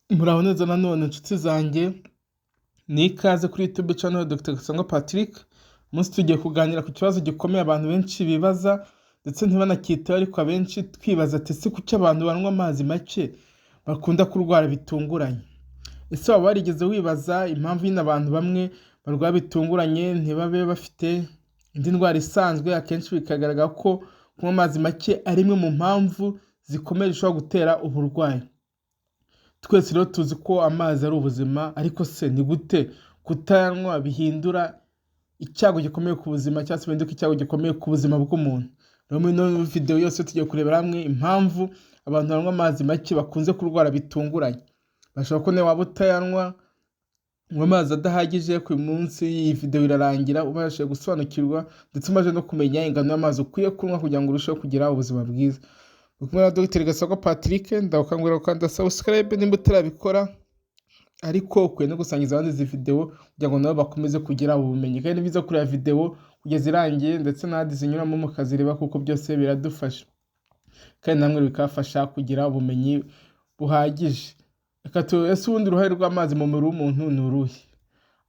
Muraho neza nanone nshuti zanjye, ni ikaze kuri YouTube channel ya Dr Gasangwa Patrick. Umunsi tugiye kuganira ku kibazo gikomeye abantu benshi bibaza ndetse ntibanacyiteho, ariko abenshi twibaza ati: "Ese kuki abantu banywa amazi make bakunda kurwara bitunguranye?" Ese waba warigeze wibaza impamvu nyine abantu bamwe barwara bitunguranye ntibabe bafite indi ndwara isanzwe? Akenshi bikagaragara ko kunywa amazi make ari imwe mu mpamvu zikomeye zishobora gutera uburwayi. Twese rero tuzi ko amazi ari ubuzima, ariko se ni gute kutayanywa bihindura icyago gikomeye ku buzima, cyangwa se bihinduka icyago gikomeye ku buzima bw'umuntu? Rero muri ino video yose tugiye kurebera hamwe impamvu abantu banywa amazi make bakunze kurwara bitunguranye. Bashobora ko nawe waba utayanywa, unywa amazi adahagije. Ku munsi iyi video irarangira ubashije gusobanukirwa ndetse umaze no kumenya ingano y'amazi ukwiye kunywa kugira ngo urusheho kugira ubuzima bwiza. Uri kumwe na Dr Gasangwa Patrick. Ndagukangurira gukanda subscribe nimba utarabikora, ariko ukwiye no gusangiza abandi izi video kugira ngo nabo bakomeze kugira ubumenyi. Kandi ni byiza kureba video kugeza irangiye, ndetse n'ahandi zinyuramo mukazireba, kuko byose biradufasha kandi namwe bikabafasha kugira ubumenyi buhagije. Reka tu ese ubundi uruhare rw'amazi mu mubiri w'umuntu ni uruhe?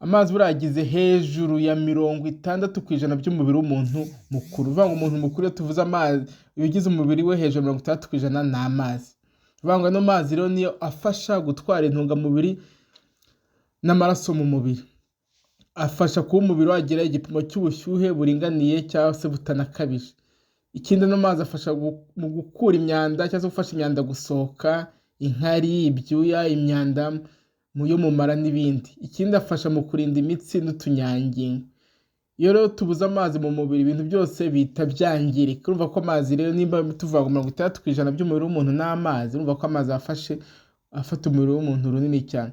Amazi buriya agize hejuru ya 60% by'umubiri w'umuntu mukuru. Uvuga ngo umuntu mukuru, iyo tuvuze amazi, ibigize umubiri we hejuru ya 60% ni amazi. Uvuga ngo ano mazi rero niyo afasha gutwara intungamubiri n'amaraso mu mubiri, afasha kuba umubiri wagira igipimo cy'ubushyuhe buringaniye cyangwa se butanakabije. Ikindi, ano mazi afasha mu gukura imyanda cyangwa se gufasha imyanda gusohoka, inkari, ibyuya, imyanda yo mu mara n'ibindi. Ikindi, afasha mu kurinda imitsi n'utunyangingo. Iyo rero tubuze amazi mu mubiri, ibintu byose bihita byangirika. Urumva ko amazi rero, nimba tuvuga ngo 60% by'umubiri w'umuntu ni amazi, urumva ko amazi afashe afata umubiri w'umuntu runini cyane.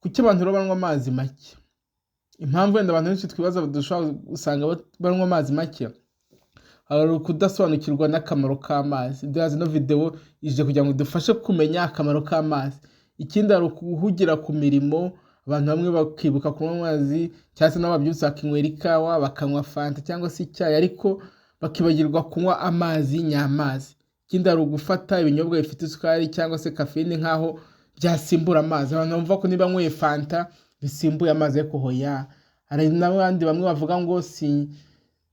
Kuki abantu rero banywa amazi make? Impamvu wenda abantu benshi twibaza dushobora gusanga banywa amazi make, hari ukudasobanukirwa n'akamaro k'amazi. Ino video ije kugira ngo idufashe kumenya akamaro k'amazi. Ikindi, hari ukuhugira ku mirimo, abantu bamwe bakibuka kunywa amazi, cyangwa se nabo babyutse bakinywera ikawa, bakanywa fanta cyangwa se icyayi, ariko bakibagirwa kunywa amazi nyamazi. Ikindi, hari ugufata ibinyobwa bifite isukari cyangwa se kafine nk'aho byasimbura amazi. Abantu bumva ko niba nyweye fanta bisimbuye amazi, ariko hoya. Hari n'abandi bamwe bavuga ngo si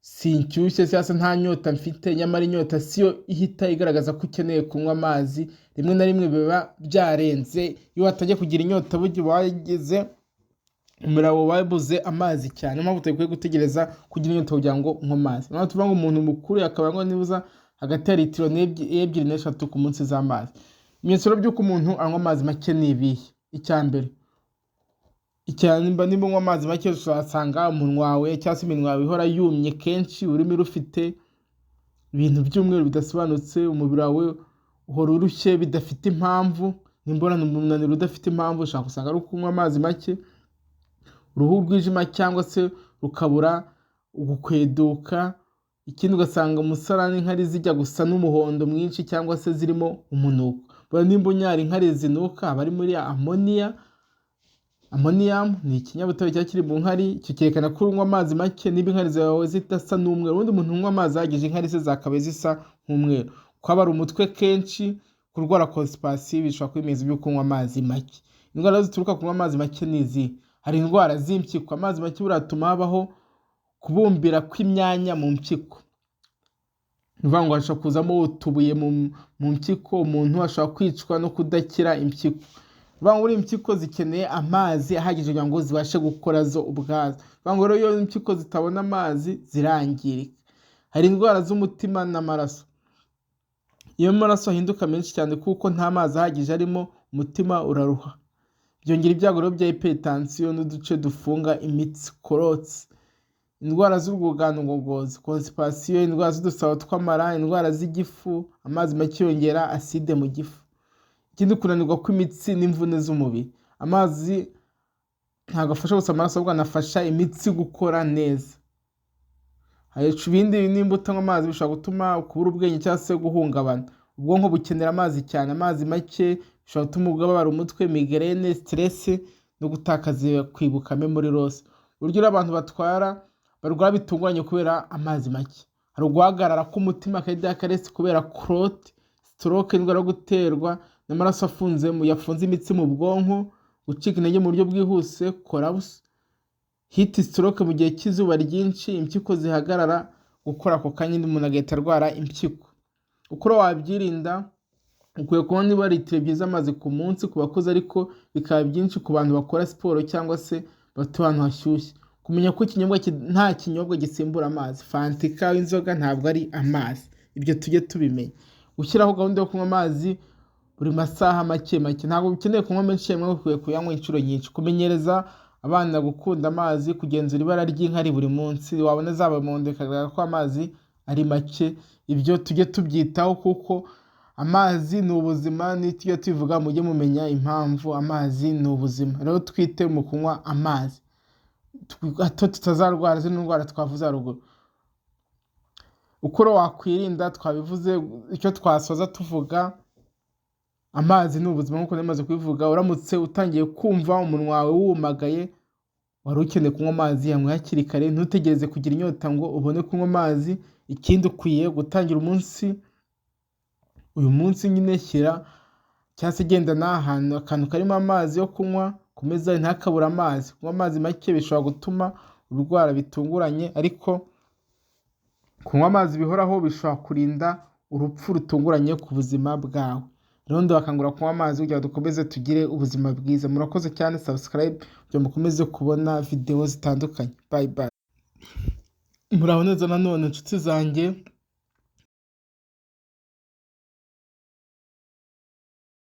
sinshyushye cyangwa se nta nyota mfite, nyamara inyota siyo ihita igaragaza ko ukeneye kunywa amazi. Rimwe na rimwe biba byarenze. Iyo watangiye kugira inyota, burya uba wageze umuriro, wabuze amazi cyane. Niyo mpamvu tudakwiye gutegereza kugira inyota kugira ngo unywe amazi. Niyo mpamvu tuvuga ngo umuntu mukuru yakaba anywa nibuza hagati ya litiro 2 n'3 ku munsi z'amazi. Ibimenyetso rero by'uko umuntu anywa amazi make ni ibihe? Icya mbere, nimba unywa amazi make, uzasanga umunwa wawe cyangwa se iminwa yawe ihora yumye kenshi, ururimi rufite ibintu by'umweru bidasobanutse, umubiri wawe uhora urushye bidafite impamvu. Nimba uhorana umunaniro udafite impamvu, ushobora gusanga ari ukunywa amazi make. Uruhu rwijima cyangwa se rukabura gukweduka. Ikindi, ugasanga umusarani inkari zijya gusa n'umuhondo mwinshi cyangwa se zirimo umunuko. Nimba unyara inkari zinuka, aba ari muri ammonia. Ammonium ni ikinyabutabire kiba kiri mu nkari, icyo cyerekana ko unywa amazi make niba inkari zawe zidasa n'umweru. Ubundi umuntu unywa amazi ahagije, inkari ze zakabaye zisa nk'umweru. Kubabara umutwe kenshi, kurwara constipation, bishobora kuba ibimenyetso byo kunywa amazi make. Indwara zituruka kunywa amazi make ni izihe? Hari indwara z'impyiko. Amazi make buriya atuma habaho kubumbira kw'imyanya mu mpyiko. Ni ukuvuga ngo hashobora kuzamo utubuye mu mpyiko, umuntu ashobora kwicwa no kudakira impyiko. Ni ukuvuga ngo impyiko zikeneye amazi ahagije kugira ngo zibashe gukora zo ubwazo. Ni ukuvuga ngo rero iyo impyiko zitabona amazi, zirangirika. Hari indwara z'umutima n'amaraso. Iyo amaraso ahinduka menshi cyane kuko nta mazi ahagije arimo, umutima uraruha. Byongera ibyago rero bya hypertension n'uduce dufunga imitsi, clots. Indwara z'urwungano ngogozi, constipation, indwara z'udusabo tw'amara, indwara z'igifu, amazi make yongera acide mu gifu. Ikindi, kunanirwa kw'imitsi n'imvune z'umubiri. Amazi ntabwo afasha gusa amaraso, ahubwo anafasha imitsi gukora neza. Ibindi, nimba utanywa amazi, bishobora gutuma kubura ubwenge cyangwa se guhungabana. Ubwonko bukenera amazi cyane. Amazi make bishobora gutuma ubabara umutwe, migraine, stress no gutakaza kwibuka, memory loss. Uburyo rero abantu batwara barwara bitunguranye kubera amazi make: hari uguhagarara k'umutima, cardiac arrest, kubera clot, stroke, indwara yo guterwa n'amaraso afunze yafunze imitsi mu bwonko, gucika intege mu buryo bwihuse, collapse, heat stroke mu gihe cy'izuba ryinshi, impyiko zihagarara gukora ako kanya, umuntu agahita arwara impyiko. Uko wabyirinda: ukwiye kunywa niba litiro 2 z'amazi ku munsi ku bakuze, ariko bikaba byinshi ku bantu bakora siporo cyangwa se batuye ahantu hashyushye. Kumenya ko ikinyobwa, nta kinyobwa gisimbura amazi. Fanta, ikawa, inzoga ntabwo ari amazi, ibyo tujye tubimenya. Gushyiraho gahunda yo kunywa amazi buri masaha make make. Ntabwo ukeneye kunywa menshi icyarimwe, ukwiye kuyanywa inshuro nyinshi. Kumenyereza abana gukunda amazi, kugenzura ibara ry'inkari buri munsi, wabona zaba umuhondo bikagaragara ko amazi ari make. Ibyo tujye tubyitaho kuko amazi ni ubuzima. Nitujya tubivuga mujye mumenya impamvu amazi ni ubuzima. Rero twite mu kunywa amazi hato tutazarwara zino ndwara twavuze haruguru. Uko wakwirinda twabivuze. Icyo twasoza tuvuga, amazi ni ubuzima nk'uko namaze kubivuga. Uramutse utangiye kumva umunwa wawe wumagaye, wari ukeneye kunywa amazi, yanywe hakiri kare. Ntutegereze kugira inyota ngo ubone kunywa amazi. Ikindi, ukwiye gutangira umunsi uyu munsi nyine, shyira cyangwa se gendana ahantu akantu karimo amazi yo kunywa ku meza, ntakabure amazi. Kunywa amazi make bishobora gutuma urwara bitunguranye, ariko kunywa amazi bihoraho bishobora kurinda urupfu rutunguranye ku buzima bwawe. Rero ndabakangurira kunywa amazi kugira ngo dukomeze tugire ubuzima bwiza. Murakoze cyane. Subscribe kugira ngo mukomeze kubona videwo zitandukanye. Bye bye. Muraho neza nanone, inshuti zanjye.